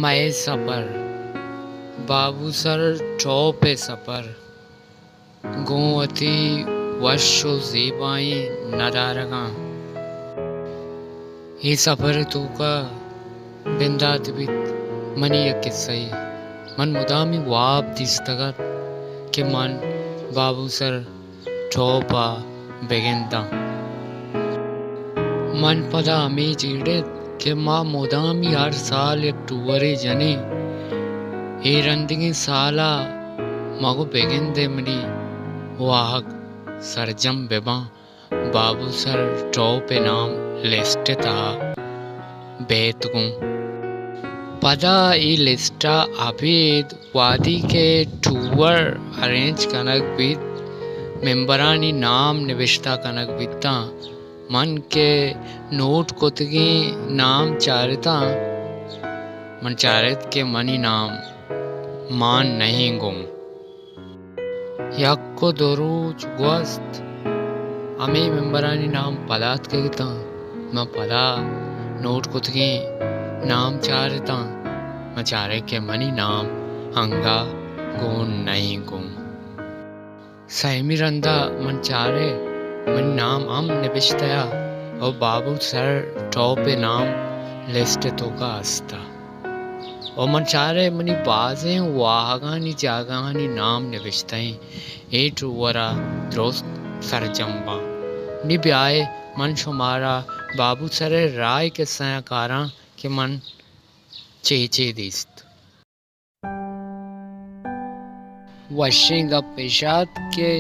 مئے سپر، بابو سر ٹاپ ءِ سپر، گوں وتی وش ءُ زیبائیں ندارگاں۔ اے سپر ءِ توکا بندات بیت منی یک کسہ یے۔ من مدامی واب دیستگ ات کہ من بابو سر ٹاپ ءَ بگنداں۔ من پدا ہمے جیڑت کہ ما مدامی ہر سال یک ٹورے جنیں۔ اے رندگیں سال ءَ مگو بگندئے منی واہگ سرجم بباں۔ بابو سر ٹاپ ءِ نام لسٹ ءِ تہا بیت گوں۔ پدا اے لسٹ ءَ ابید وہدی کہ ٹور ارینج کنگ بیت، ممبرانی نام نبشتہ کنگ بیتاں۔ من کہ نوٹ کتگیں نام چارتاں، من چارت کہ منی نام مان نہیں گوں۔ یک ءُ دو روچ گوست، ہمے ممبرانی نام پدا اتکگ اتاں۔ من پدا نوٹ کتگیں نام چارتاں۔ من چارے کہ منی نام انگا گون نئیں گوں۔ سیمی رندا من چارے منی نام ہم نبشتہ ءَ ءُ بابو سر ٹاپ ءِ نام لسٹ ءِ توکا است ءَ۔ ءُ من چارے منی بازیں واہگانی جاگہانی نام نبشتہ ایں۔ اے ٹور ءَ درست سرجم باں۔ نی بیائے من شمارا بابو سر ءِ راہ ءِ کسہ ءَ کاراں کہ من چے چے دیست۔ وشیں گپ اش ات کہ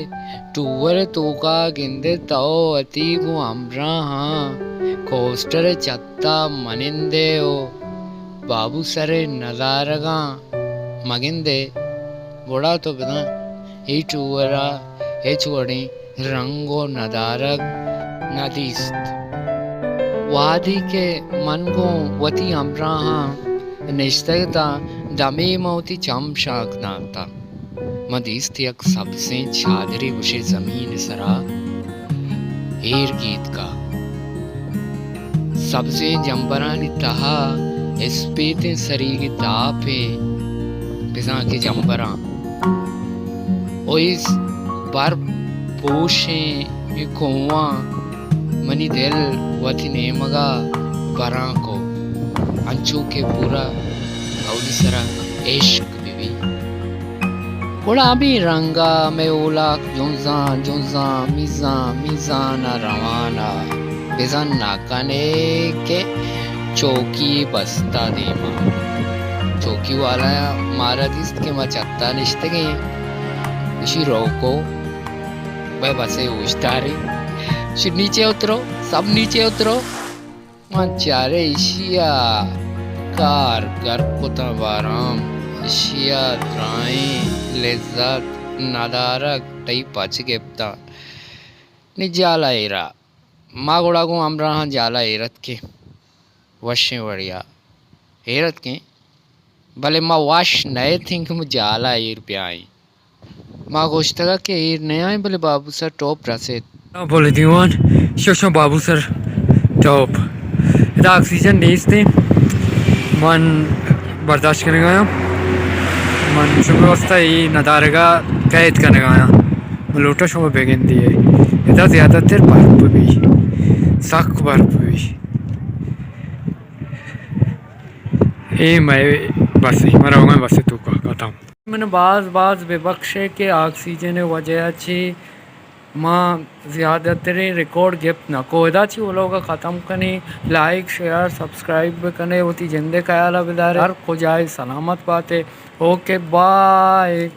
ٹور ءِ توکا گندے تو وتی گوں ہمراہاں کوسٹر ءِ چتا منندے ءُ بابو سر ءِ ندارگاں مگندے، گڑا تو بزاں اے ٹور ءَ ہچ وڑیں رنگ ءُ ندارگ نہ دیست۔ وہدے کہ من گوں وتی ہمراہاں نشتگ اتاں، دمے من وتی چم شانک داتاں، من دیست یک سبزیں چادرے گوشے زمین ءِ سرا ایر گیتکا۔ سبزیں جمبرانی تہا اسپیتیں سریگی تاپیں بزاں کہ جمبراں۔ ءُ اے برپ پوشیں اے کوہاں منی دل وتی نیمگا براں کو، انچو کہ پورا اولی سرا عشق بہ بی۔ گڑا ہمے رنگا مئے اولاک جنزان جنزان، میزان میزانا روان ءَ، بزاں نہ کنے کہ چوکی بستہ دیما۔ چوکی والا مارا دیست کہ ما چتا نشتگیں، اشی روکو، بھائی بس ہے اوشتاری، اشی نیچے اترو، سب نیچے اترو۔ من چارے ایشی ءَ کار گر کتاں بارام، ایشی ءَ درائیں لذت ندارگ تئی پچ گپتاں۔ نی جالا ایرا۔ ما گڑا گوں ہمراہاں جالا ایر اتکیں۔ وشیں وڑیا ایر اتکیں۔ بلے ما وش نہ اتیں کہ ما جالا ایر بیائیں۔ ما گوشتگ کہ ایر نیائیں، بلے بابو سر ٹاپ رسیت۔ بولے دیوان، شوشاں بابو سر ٹاپ۔ ادا آکسیجن نیست ایں۔ من برداشت کنگ آیاں۔ من شمے واسطہ اے ندارگا قید کنگ آیاں۔ من لوٹاں شما بگندے۔ ادا زیادہ تر برف بی۔ سک برف بی۔ اے مئے بس ایں، ما روگاں بس توکا ختم۔ من باز باز ببخشے کہ آکسیجن وجہ چی ما زیادہ تریں ریکارڈ گپت نہ کو۔ ادا چی ولوگا ختم کنی۔ لائک، شیئر، سبسکرائب بکنے، وتی جندے خیالا بدارے۔ ہر کجائے سلامت باتے۔ Okay, bye.